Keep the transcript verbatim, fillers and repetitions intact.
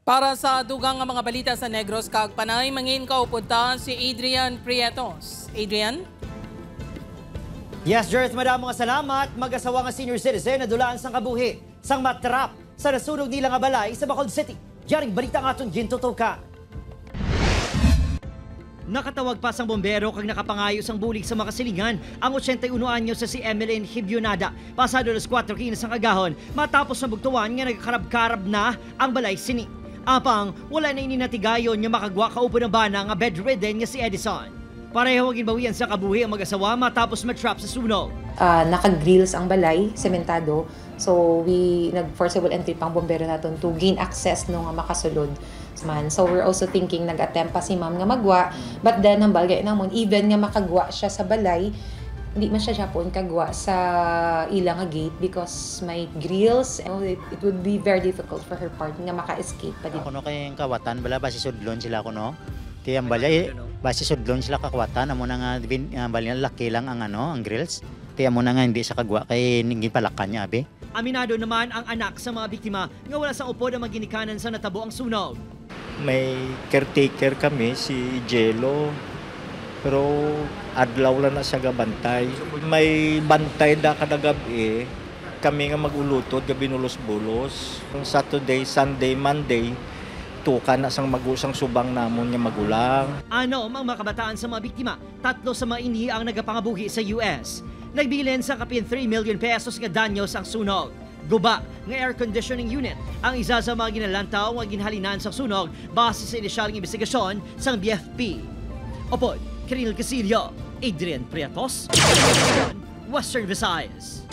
Para sa dugang nga mga balita sa Negros kag Panay, mangin kaupod ta si Adrian Prietos. Adrian? Yes, Jerth, madamo nga salamat. Mag-asawa nga senior citizen nadulaan sang kabuhi sang matrap sa nasunog nila nga balay sa Bacolod City. Yaring balita nga aton gintutukan. Nakatawag pa sang bombero kag nakapangayo sang bulig sa mga kasilingan ang ochenta y uno anyos sa si Emeline Hibionada pasado alas kuwatro quince sang agahon matapos mabugtuan nga nagkarab-karab na ang balay sini. Apang wala na ini natigayon nga makagwa kaupod ang bana nga bedridden nga si Edison. Pareho nga ginbawian sa kabuhi ang mag-asawa matapos ma-trap sa sunog. Ah, naka-grills ang balay, sementado. So, we nag-forcible entry pang bombero naton to gain access no nga makasulod man. So, we're also thinking nag-attempt pa si ma'am nga magwa, but then ang balay namon, even nga makagwa siya sa balay, hindi man siya siya po kagwa sa ila nga gate because may grills. Oh, it, it would be very difficult for her part nga maka-escape pa din. Ako no kay ang kawatan bala basi sudlon sila ko no. Ti ang balay basi sudlon sila kakwatan amo na nga bin, uh, bali laki lang ang ano, ang grills. Ti amo na nga hindi sa kagwa kay gipalakan niya abi. Aminado naman ang anak sa mga biktima nga wala sang upod ang mga ginikanan sa natabo ang sunog. May caretaker kami, si Jello. Pero adlaw lang na siya gabantay. May bantay da kada gab-i. Kami nga mag-ulutod nga binulos-bulos. Ang Saturday, Sunday, Monday, tukan na sang magu sang subang namon nga magulang. Ano ang mga kabataan sa mga biktima? Tatlo sa mga ini ang nagapangabuhi sa U S. Nagbilin sa kapin three million pesos nga danyos ang sunog. Guba nga air conditioning unit ang isa sa mga ginalantaw nga ginhalinan sa sunog base sa inisyal nga investigasyon sang B F P. Upod, Kirinil Casillo, Adrian Prietos, Western Visayas.